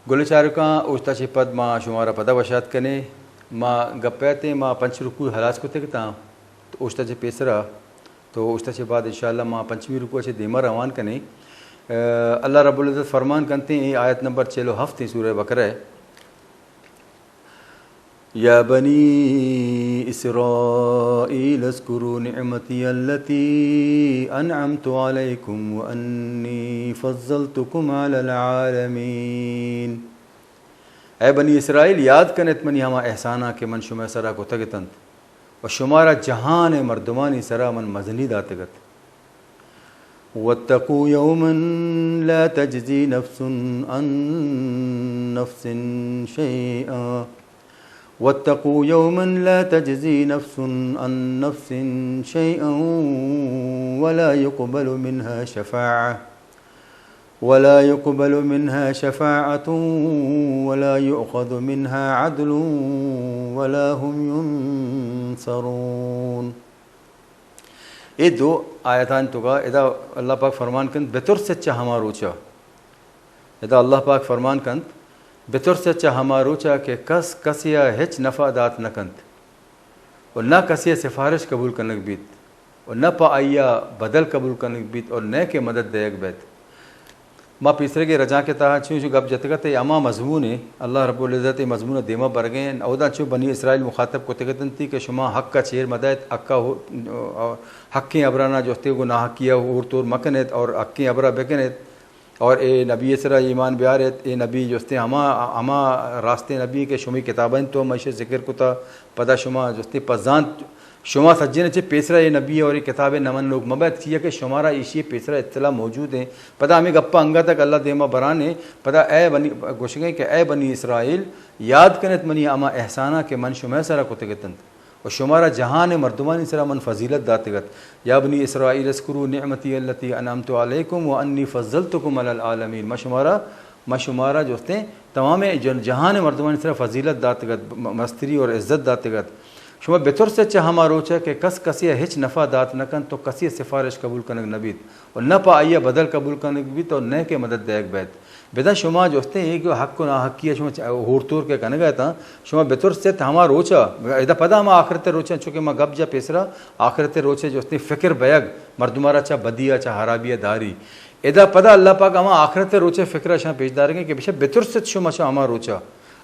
گل چارکاں، اوشتا چہ پد ما شمارا پدا وشات کنیں۔ ما گپ ءَ اتیں، ما پنچ رکوع ہلاس کتگ اتاں، تو اوشتا چہ پیسرا، تو اوشتا چہ بعد انشاءاللہ ما پنچمی رکوع چہ دیما روان کنیں۔ ءُ اللہ رب العزت فرمان کنت، اے آیت نمبر چہل و ہفت سورہ بقرہ ءِ، يا بني إسرائيل اذكروا نعمتي التي أنعمت عليكم وأني فضلتكم على العالمين. اے بنی اسرائیل، یاد کن ات منی ہما احساناں کہ من شمئے سرا کتگ اتنت و شمارا جہان ءِ مردمانی سرا من مزنی داتگ ات۔ واتقوا يوما لا تجزي نفس عن نفس شيئا، واتقوا يوما لا تجزي نفس عن نفس شيئا ولا يقبل منها شفاعة، ولا يقبل منها شفاعة ولا يؤخذ منها عدل ولا هم ينصرون. اے دو آیتانی توکا ادا اللہ پاک فرمان کنت، بترس چہ ہما روچا۔ ادا اللہ پاک فرمان کنت، بترس چہ ہما روچا کہ کس کسیا ہچ نفع دات نہ کنت و نہ کسیا سفارش قبول کنگ بیت و نہ پہ آئیا بدل قبول کنگ بیت اور نہ کہ مدد دیگ بیت۔ ما پیسرگے رجانک ءِ تہا چو چو گپ جتگ ات، اے ہما مضمون ایں، اللہ رب العزت اے مضمون ءَ دیما برگ ءَ ایں۔ اودا چو بنی اسرائیل مخاطب کتگ اتنتی کہ شما حق ءَ چیر مدئیت، حق ءَ ہو-، حقیں ہبراناں جستے گوں ناحقی ءَ ہور تور مکنیت اور حقیں ہبرا بکنیت اور اے نبی ءِ سرا ایمان بیاریت۔ اے نبی جستے ہما، ہما راستیں نبی کہ شمی کتابانی تو ہمیشہ ذکر کتا، پدا شما جستے پہ زانت شما سجّیناں چہ پیسرا اے نبی اور اے کتاب ءَ نہ منوک مہ بیت، چیا کہ شمارا ایشی ءِ پیسرا اطلاع موجود ایں۔ پدا ہمے گپ ءَ انگت کہ اللہ دیما بران ایں، پدا اے بنی، گوشگ ایں کہ اے بنی اسرائیل، یاد کن ات منی ہما احساناں کہ من شمئے سرا کتگ اتنت و شمارا جہان ءِ مردمانی سرا من فضیلت داتگ ات۔ یا بنی اسرائیل اذکروا نعمتی التی انعمت علیکم و انی فضلتکم علی العالمین۔ من شمارا، من شمارا جستیں تمام جن-، جہان ءِ مردمانی سرا فضیلت داتگ ات، م-، مستری اور عزت داتگ ات۔ شما بترس ات چہ ہما روچ ءَ کہ کس کسے ءَ ہچ نفع دات نہ کنت و کسے ءِ سفارش قبول کنگ نہ بیت و نہ پہ آئی ءَ بدل قبول کنگ بیت و نہ کہ مدد دئیگ بیت۔ بداں شما جستیں اے کہ حق و ناحقی ءَ شما چ-، ہور تور کہ کنگ ءَ اتاں، شما بترس ات ہما روچ ءَ، ادا پدا ہما آخرت ءِ روچ ءَ، چونکہ ما گپ جا پیسرا آخرت ءِ روچ ءِ جستیں فکر بیگ، مردم ءَ را چہ بدی ءَ چہ ہرابی ءَ داری۔ ادا پدا اللہ پاک ہما آخرت ءِ روچ ءِ فکر ءَ شاں پیش دارگ ءَ کہ بشہ بترس ات شما چہ ہما روچ ءَ،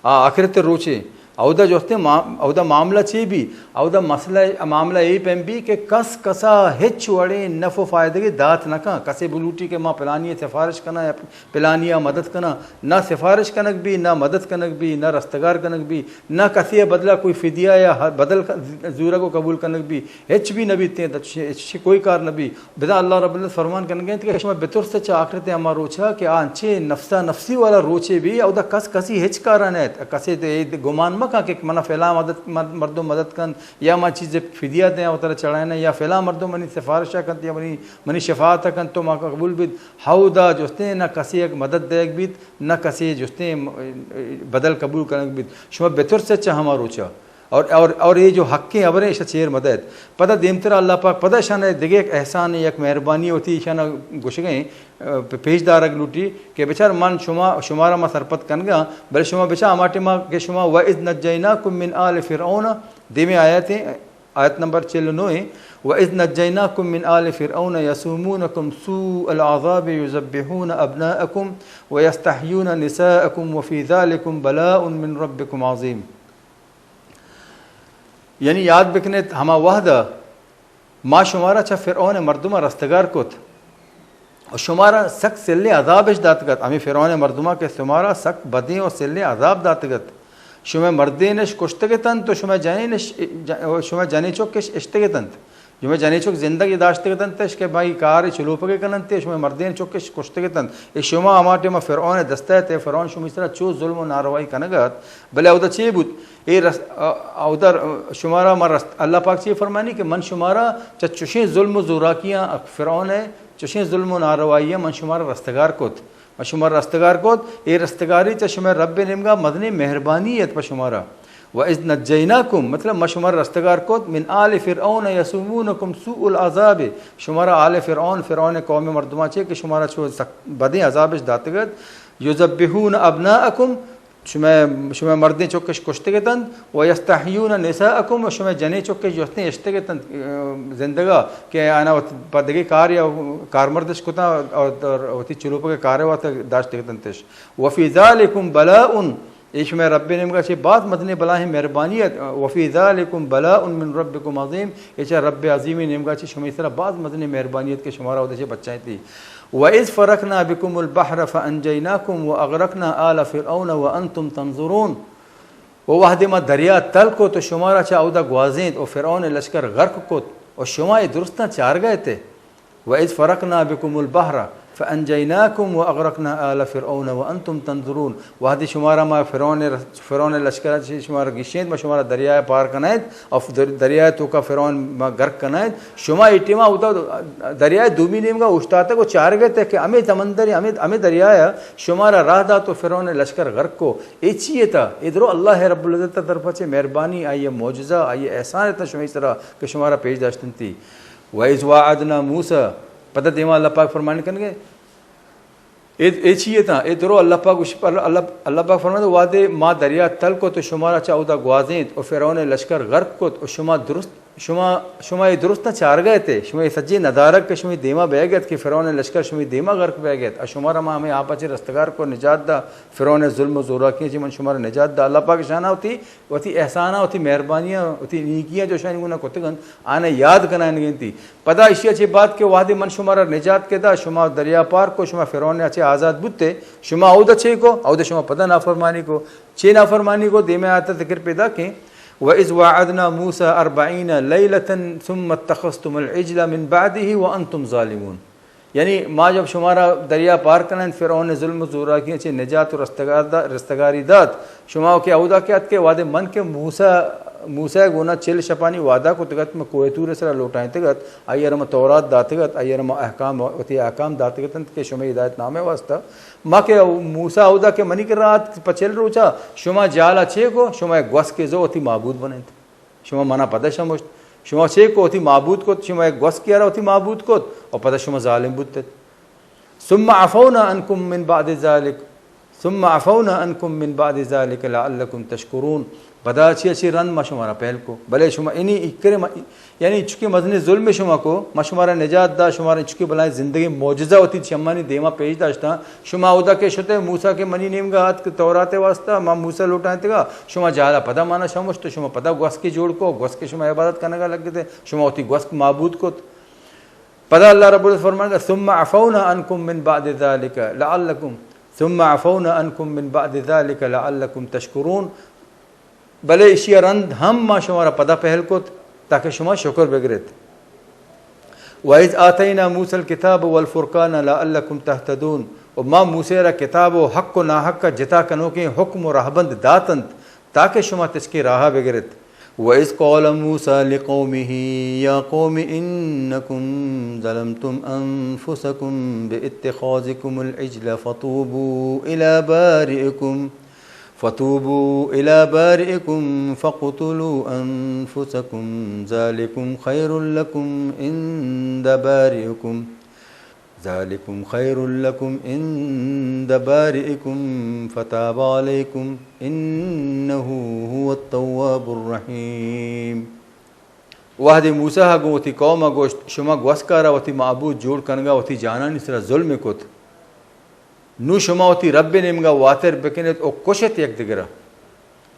آ آخرت ءِ روچے، اودا جوستیں ما-، اودا معاملہ چے بی؟ اودا مسئلہ، معاملہ اے پیم بی کہ کس کسا ہچ وڑیں نفع و فائدگے دات نہ کن۔ کسے بلوٹی کہ ما پلانی ءِ سفارش کناں یا پلانی ءَ مدد کناں، نہ سفارش کنگ بی، نہ مدد کنگ بی، نہ رستگار کنگ بی، نہ کسے ءِ بدلا کوئی فدیہ یا ہ-، بدل ک-، زورگ و قبول کنگ بی، ہچ بی نہ بیتیں، چ-، چ-، کوئی کار نہ بی۔ بزاں اللہ رب العزت فرمان کنگ ءَ انت کہ شما بترس ات چہ آخرت ءِ ہما روچ ءَ کہ آ انچیں نفسا نفسی والا روچے بی، اودا کس کسی ہچ کارا نہ ات۔ کسے دے، دے گمان مکن کہ منا فلاں مدد، مد-، مردم مدد کنت یا ما چیزے فدیہ دیاں و ترا چڑھائیناں یا فلاں مردم منی سفارش ءَ کنت یا منی، منی شفاعت ءَ کنت تو ما قبول بیت۔ ہئودا جستیں نہ کسے یک مدد دئیگ بیت، نہ کسے جستیں بدل قبول کنگ بیت۔ شما بترس ات چہ ہما روچ ءَ۔ اور، اور، اور اے جو حقیں ہبریں، ایشاں چیر مدئیت۔ پدا دیمترا اللہ پاک پدا ایشاں دگہ یک احسان، یک مہربانی وتی ایشاں گوشگ ءَ، پ-، پیش دارگ لوٹی کہ بچار من شما، شمارا ما سرپد کنگاں، بلے شما بچار ہما ٹائما کہ شما وَإِذْ نَجَّيْنَاكُمْ مِنْ آلِ فِرْعَوْنَ، دیمے آیتیں، آیت نمبر چل و نو ایں، وَإِذْ نَجَّيْنَاكُمْ مِنْ آلِ فِرْعَوْنَ يَسُومُونَكُمْ سُوءَ الْعَذَابِ يُذَبِّحُونَ أَبْنَاءَكُمْ وَيَسْتَحْيُونَ نِسَاءَكُمْ وَفِي ذَلِكُمْ بَلَاءٌ مِنْ رَبِّكُمْ عَظِيمٌ۔ یعنی یاد بکنیت، ہما وہد ءَ ما شمارا چہ فرعون ءِ مردماں رستگار کت و شمارا سک سلیں عذابش داتگ ات۔ ہمے فرعون ءِ مردماں کہ شمارا سک بدیں و سلیں عذاب داتگ ات۔ شمئے مردینش کشتگ اتنت و شمئے جنینش، ج-، شمئے جنین چکش اشتگ اتنت۔ شمئے جنین چک زندگ داشتگ اتنتش کہ بھئی کار چلوپگے کننت، شمئے مردین چکش کشتگ اتنت۔ اے شما ہما ٹائما فرعون ءِ دست ءَ ات، فرعون شمئے سرا چو ظلم و ناروائی کنگ ءَ ات، بلے اودا چے بوت؟ اے رس-، ا-، اودا شمارا ما رست-، اللہ پاک چے فرمانی کہ من شمارا چہ چشیں ظلم و زوراکیاں، فرعون ءِ چشیں ظلم و ناروائیاں من شمارا رستگار کت۔ ما شمارا رستگار کت، اے رستگاری چہ شمئے رب ءِ نیمگا مزنیں مہربانی ات پہ شمارا۔ وَإِذْ نَجَّيْنَاكُمْ، مطلب، ما شمارا رستگار کت، مِنْ آلِ فِرْعَوْنَ يَسُومُونَكُمْ سُوءَ الْعَذَابِ، شمارا آلِ فرعون، فرعون ءِ قوم ءِ مردماں چہ کہ شمارا چو سک بدیں عذابش داتگ ات، یذبحون ابناءکم، شمئے، شمئے مردیں چکش کشتگ اتنت، و یستحیون نساءکم، و شمئے جنیں چکش جستیں اشتگ اتنت، اه، زندگا، کہ آنا وت-، پہ دگہ کار یا کارمردش کتاں، اور، اور وتی چلوپگ کار واسطہ داشتگ اتنتش۔ وفی ذلکم بلاء، اے شمئے رب نیمگا چہ باز مزنیں بلاہیں مہربانی ات۔ وفی ذلکم بلاء من ربکم عظیم، اے چہ رب عظیمی نیمگا چہ شمئے سرا باز مزنیں مہربانی ات کہ شمارا اودے چہ بچائینتی۔ وَإِذْ فَرَقْنَا بِكُمُ الْبَحْرَ فَأَنْجَيْنَاكُمْ وَأَغْرَقْنَا آلَ فِرْعَوْنَ وَأَنْتُمْ تَنْظُرُونَ۔ و وہدے ما دریا تل کت و شمارا چہ اودا گوازینت و فرعون لشکر غرق کت و شما اے درستاں چارگا اتے۔ وَإِذْ فَرَقْنَا بِكُمُ الْبَحْرَ فَأَنْجَيْنَاكُمْ وَأَغْرَقْنَا آلَ فِرْعَوْنَ وَأَنْتُمْ تَنْظُرُونَ۔ وہدے شمارا ما فرعون، فرعون لشکر چہ شمارا گشینت، ما شمارا دریائے پار کنائت۔ اف در-، دریائے توکا فرعون ما غرق کنائت۔ شما اے ٹیما اودا دریائے دومی نیمگا اوشتاتگ و چارگت کہ ہمے سمندر، ہمے، ہمے دریائے شمارا راہ دات و فرعون لشکر غرق کو۔ اے چی اتا؟ اے درو اللہ رب العزت طرفا چہ مہربانی، آئی معجزہ، آئی احسان اتا شمئے سرا کہ شمارا پیش داشتنتی۔ وَإِذْ وَاعَدْنَا مُوسَى، پدا دیما اللہ پاک فرمان کنگے، اے، اے چی اتاں؟ اے درو اللہ پاک گوش-، اللہ، اللہ، اللہ پاک فرمائے، وہدے ما دریا تل کو تو شمارا چہ اودا گوازینت و فرعون لشکر غرق کت و شما درست، شما، شما اے درستاں چارگا اتے، شما اے سجیں ندارگ کہ شما دیما بیگ ات کہ فرعون لشکر شما دیما غرق بیگ ات، ا شمارا ما ہمے آپا چہ رستگار کو، نجات دا، فرعون ظلم و زوراکیاں چہ من شمارا نجات دا۔ اللہ پاک شانا وتی، وتی احساناں، وتی مہربانیاں، وتی نیکیاں جو شانی گونا کتگن، آنا یاد کنائینگنتی۔ پدا ایشی ء چہ بعد کہ وہدے من شمارا نجات کے دا، شما دریا پار کو، شما فرعون ء چہ آزاد بوتے، شما اودا چے کو؟ اودا شما پدا نافرمانی کو۔ چے نافرمانی کو؟ دیمے آتا ذکر پیدا کیں۔ وَإِذْ وَاعَدْنَا مُوسَى أَرْبَعِينَ لَيْلَةً ثُمَّ اتَّخَذْتُمُ الْعِجْلَ مِنْ بَعْدِهِ وَأَنْتُمْ ظَالِمُونَ۔ یعنی ما جب شمارا دریا پار کنائینت، فرعون ظلم و زوراکیاں چہ نجات و رستگار دا-، رستگاری دات، شما کہ اودا کہ اتکے وہدے من کہ موسیٰ، موسیٰ گونا چل شپانی وعدہ کتگت، من کوہ طور سرا لوٹائینتگت، آئی ء را من تورات داتگت، آئی ء را من احکام، وتی احکام داتگت انت کہ شمئے ہدایت نامہ واسطہ۔ ما کہ موسیٰ اودا کہ منی کرا ات پہ چل روچا، شما جالا چے کو؟ شما گوسکے زو وتی معبود بنینت۔ شما منا پدا شمشت۔ شما چے کو؟ وتی معبود کت، شما یک گوسکے ء را وتی معبود کت و پدا شما ظالم بوتت۔ ثم عفونا عنكم من بعد ذلك، ثم عفونا عنكم من بعد ذلك لعلكم تشكرون۔ پدا چی اچی رند ما شمارا پہل کو، بلے شما انی اکرے ما، یعنی چونکہ مزنی ظلم شما کو، ما شمارا نجات دا، شمارا چونکہ بلائیں زندگی معجزہ وتی چمانی دیما پیش داشتاں، شما اودا کہ شتے موسیٰ کہ منی نیمگا آتک تورات واسطہ، ما موسیٰ لوٹائینتگا، شما جہلا پدا مانا شمشت، شما پدا گوسکے جوڑ کو، گوسکے شما عبادت کنگا لگتے، شما وتی گوسک معبود کت۔ پدا اللہ رب العزت فرمائے، ثم عفونا عنكم من بعد ذلك لعلكم، ثم عفونا عنكم من بعد ذلك لعلكم تشكرون۔ بلے ایشی ء رند ہم ما شمارا پدا پہل کت تاکہ شما شکر بگرت۔ وَإِذْ آتَيْنَا مُوسَى الْكِتَابَ وَالْفُرْقَانَ لَعَلَّكُمْ تَهْتَدُونَ۔ و ما موسیٰ را کتاب و حق و ناحق ء جتا کنوکیں حکم و رہبند داتنت تاکہ شما تچکیں راہ بگرت۔ وَإِذْ قَالَ مُوسَى لِقَوْمِهِ يَا قَوْمِ إِنَّكُمْ ظَلَمْتُمْ أَنْفُسَكُمْ بِاتِّخَاذِكُمُ الْعِجْلَ فَتُوبُوا إِلَى بَارِئِكُمْ فَتُوبُوا إِلَى بَارِئِكُمْ فَاقْتُلُوا أَنْفُسَكُمْ ذَلِكُمْ خَيْرٌ لَكُمْ عِنْدَ بَارِئِكُمْ، ذَلِكُمْ خَيْرٌ لَكُمْ عِنْدَ بَارِئِكُمْ فَتَابَ عَلَيْكُمْ إِنَّهُ هُوَ التَّوَّابُ الرَّحِيمُ۔ وہدے موسیٰ ء گوں وتی قوم ء گوشت، شما گوسکارا وتی معبود جوڑ کنگا وتی جانانی سرا ظلم کت۔ نوں شما وتی رب ء نیمگا واتر بکنیت و کشت یک دگرا۔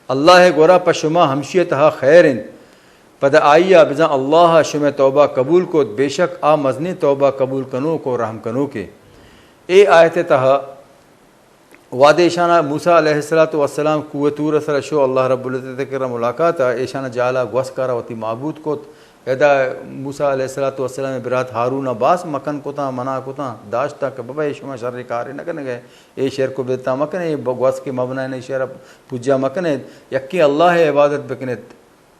اللہ ء گورا پہ شما ہمشی ء تہا خیر انت۔ پدا آئی ء بزاں اللہ ء شمئے توبہ قبول کت، بے شک آ مزنیں توبہ قبول کنوک و رحم کنوکے۔ اے آیت ء تہا وہدے ایشانا موسیٰ علیہ الصلوۃ والسلام کوہ طور ء سرا شو، اللہ رب العزت ء کرا ملاقات ء ایشانا جہلا گوسکارا وتی معبود کت۔ ادا موسیٰ علیہ الصلوۃ والسلام ء برات ہارون ء باز مکن کتاں، منع کتاں، داشتاں کہ بابا اے شما شریں کارے نہ کنگ ء، اے شرک و بدعتاں مکن، اے گوسکے مبنائن، اے شرا پوجا مکن، یکیں اللہ ء عبادت بکنیت۔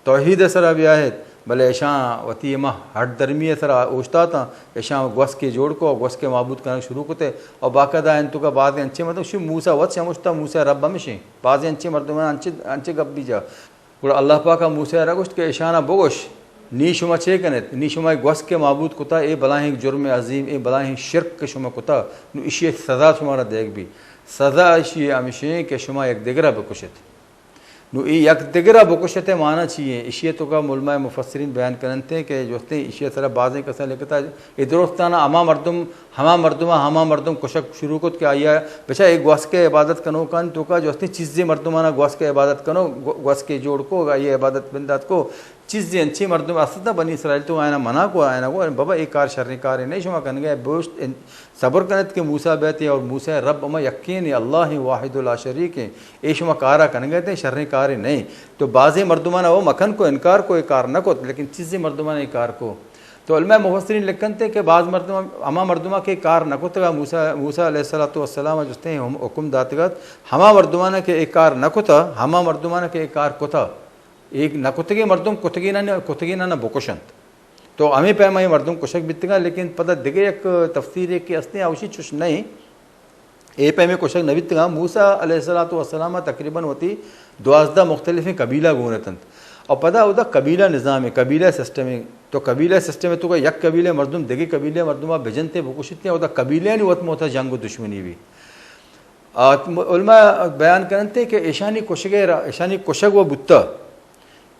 توحید ء سرا بیاہیت، بلے اشاں وتی ہما ہٹ درمی ء سرا اوشتاتاں، اشاں گوسکے جوڑ کو، گوسکے معبود کنگ شروع کتے، او باقاعدہ انتو کا بعض انچے مردم شو موسیٰ وت شمشتا، موسیٰ رب ہمشیں، بعض انچے مردم انچے، انچے گپ بیجا۔ گڑا اللہ پاک ء موسیٰ ء را گوشت کہ اشانا بگوش، نی شما چے کنیت؟ نی شما اے گوسکے معبود کتا، اے بلاہیں جرم عظیم، اے بلاہیں شرک کہ شما کتا، نو اشی ء سزا شمارا دیگ بی۔ سزا اشی ہمشیں کہ شما یک دگرا بکشت۔ نو ای یک دگرا بکشت معنی چی ہے؟ اشی توکا علماء مفسرین بیان کرنتے کہ جوستے اشی سرا بازیں کسا لکھتا، ای درستانا ہما مردم، ہما مردما ہما مردم کشک شروع کت کہ آیا بچا ای گوسکے عبادت کنوکان توکا جوستے چیزیں مردمانا گوسکے عبادت کنو، گو-، گوسکے جوڑ کو، آئی عبادت بندات کو، چیزے انچیں مردم است اتاں بنی اسرائیل تو آیانا منع کو، آیانا گو بابا اے کار شریں کارے نہیں، شما کنگے بوشت ان-، صبر کنت کہ موسی بیت اور موسی رب ہما یکین اللہ واحد لا شریک ہیں، اے شما کارا کنگے تے شریں کارے نہیں۔ تو بازیں مردمانا وہ مکن کو انکار کو اے کار نہ کو، لیکن چیزیں مردمانا اے کار کو۔ تو علماء مفسرین لکھنتے کہ بعض مردم ہما مردما کہ کار نہ کتگا موسی، موسی علیہ الصلوۃ والسلام جستے ہم حکم داتگت، ہما مردمانا کہ اے کار نہ کتا، ہما مردمانا کہ اے کار کتا، اے نہ کتگیں مردم کتگیناں، کتگیناں بکشنت۔ تو ہمے پیما اے مردم کشگ بیتگاں، لیکن پدا دگہ یک تفسیرے کہ استیں، اوشی چش نہ ایں۔ اے پیمیں کشگ نہ بیتگاں۔ موسی علیہ الصلوۃ والسلام تقریباً وتی دوازدہ مختلفیں قبیلہ گون اتنت۔ اور پدا اودا قبیلہ نظام ہے، قبیلہ سسٹم ہے۔ تو قبیلہ سسٹم ہے تو یک قبیلہ مردم دگہ قبیلہ مردم بجنتے بکشتے، اودا قبیلہ نی وت موتا جنگ و دشمنی بھی۔ آ، علماء بیان کننتے کہ ایشانی کشگ ء را، ایشانی کشگ و بوتا۔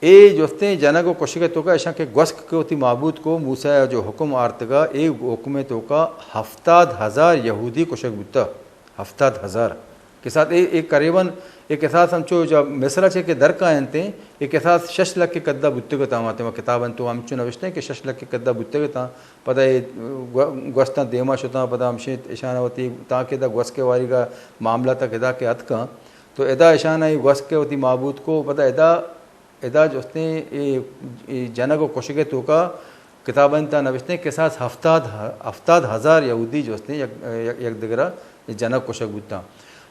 اے جستیں جنگ و کشگ ء توکا ایشاں کہ گوسک کہ وتی معبود کو، موسی ء جو حکم آرتگا، اے حکم ء توکا ہفتاد ہزار یہودی کشگ بوتا۔ ہفتاد ہزار۔ کساس اے، اے قریباً، اے کساس ہمچو جب مصر ء چہ کہ در کاینتیں، اے کساس شش لکھ ء قدا بوتگ اتاں، ما کتاباں تو ہمچو نوشتہ کہ شش لکھ ء قدا بوتگ اتاں۔ پدا اے گو-، گوستاں دیما شتاں، پدا ہمشیں اشان وتی تاکہ دا گوسک ء واریگا معاملہ تک ادا کہ اتکاں۔ تو ادا اشان ء گوسک ء وتی معبود کو، پدا ادا، ادا جستیں اے، اے جنگ و کشگ ء توکا کتابانی تہا نوشتیں کساس ہفتاد، ہفتاد ہزار یہودی جستیں یک، یک، یک دگرا جنگ کشگ بوتاں۔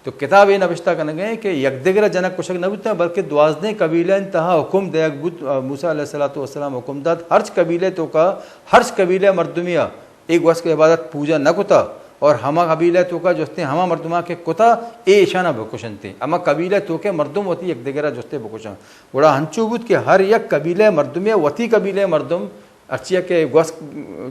تو کتاب اے نوشتہ کنگ ء کہ یک دگرا جنگ کشگ نہ بوتاں، بلکہ دوازدہیں قبیلہ تہا حکم دیگ بوت، موسی علیہ الصلوۃ والسلام حکم دات، ہرچ قبیلہ توکا، ہرچ قبیلہ مردمیا اے گوسک عبادت پوجا نہ کتا اور ہما قبیلہ توکا جستیں ہما مردماں کہ کتا، اے ایشانا بکشنتے۔ ہما قبیلہ توکے مردم وتی یک دگرا جستے بکشن۔ گڑا ہنچو بوت کہ ہر یک قبیلہ مردمے وتی قبیلہ مردم ہرچیا کہ گوسک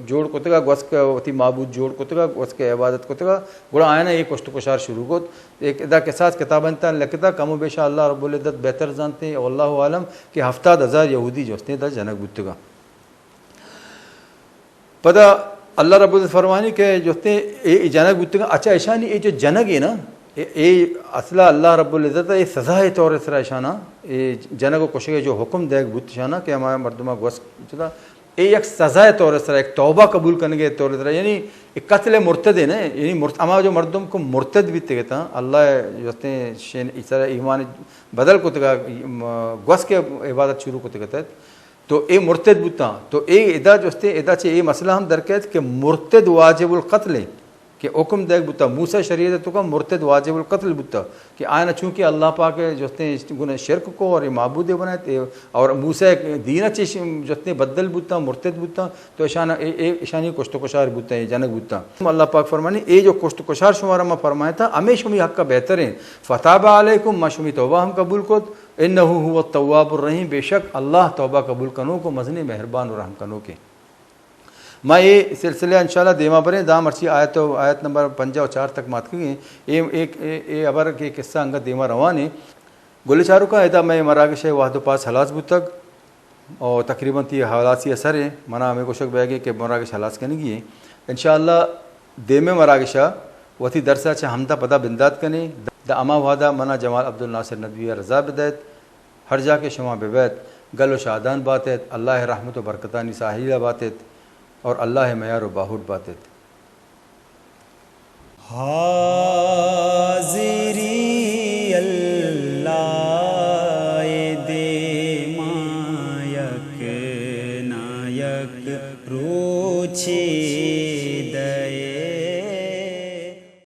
جوڑ کتگا، گوسک وتی معبود جوڑ کتگا، گوسک عبادت کتگا، گڑا آیانا اے کشت و کشار شروع کت۔ ایک ادا کساس کتابانی تہا لکھتا، کم و بیشا اللہ رب العزت بہتر زانتے، واللہ عالم، کہ ہفتاد ہزار یہودی جستیں دا جنگ بوتگا۔ پدا اللہ رب العزت فرمانی کہ جستیں اے، اے جنگ بوتگاں، اچھا، اشانی اے جو جنگ ہے نا، اے، اے اصلا اللہ رب العزت اے سزا ہے طور سرا اشانا، اے جنگ و کشگ جو حکم دیگ بوت اشانا کہ ہما مردمہ گوس چدا، اے یک سزا ہے طور سرا، ایک توبہ قبول کرنے کے طور سرا، یعنی ایک قتل مرتد ہے نا، یعنی مرت-، ہما جو مردم کو مرتد بیتگتا، اللہ جستیں شین ایسر ایمان بدل کتگا، م-، گوس کے عبادت شروع کتگتا، تو اے مرتد بوتاں۔ تو اے ادا جستے، ادا چہ اے مسئلہ ہم درکیت کہ مرتد واجب القتل ہے کہ حکم دیگ بوتا، موسی شریعت توکا مرتد واجب القتل بوتا کہ آیانا چونکہ اللہ پاک جستے گناہ شرک کو اور اے معبود بنائیت، اے، اور موسی دین چہ جستے بدل بوتا، مرتد بوتا، تو اشان، اے، اے، اشانی کشت و کشار بوتا، اے جنگ بوتا۔ اللہ پاک فرمانی، اے جو کشت و کشار شمارا ما فرمائیتا، ہمیں شمی حق کا بہتر ہیں۔ فتاب علیکم، ما شمی توبہ ہم قبول کت، انہ هو التواب الرحیم، بے شک اللہ توبہ قبول کنوک و مزنیں مہربان و رحم کنوکیں۔ ما اے سلسلہ انشاءاللہ دیما بریں، داں مرچی آیت و آیت نمبر پنجاہ و چار تک ماتکگیں۔ اے، اے، اے، اے ہبر کہ قصہ انگت دیما روان ہیں۔ گل چاروکاں، ادا مئے مراگش ء وہد و پاس ہلاس بوتگ۔ او تقریباً تی ہلاسی ء سر ہیں، منا ہمیں گوشگ بیگیں کہ مراگش ہلاس کنگی ہیں۔ انشاءاللہ دیمے مراگشا وتی درسا چہ ہمدا پدا بندات کنیں۔ دا ہما وہدا منا جمال عبدالناصر ندوی ء رضا بدئیت۔ ہر جا کہ شما ببئیت، گل و شادان باتئیت، اللہ ء رحمت و برکتانی ساحیلا باتئیت اور اللہ ء میار و باہوٹ باتئیت۔ حاضر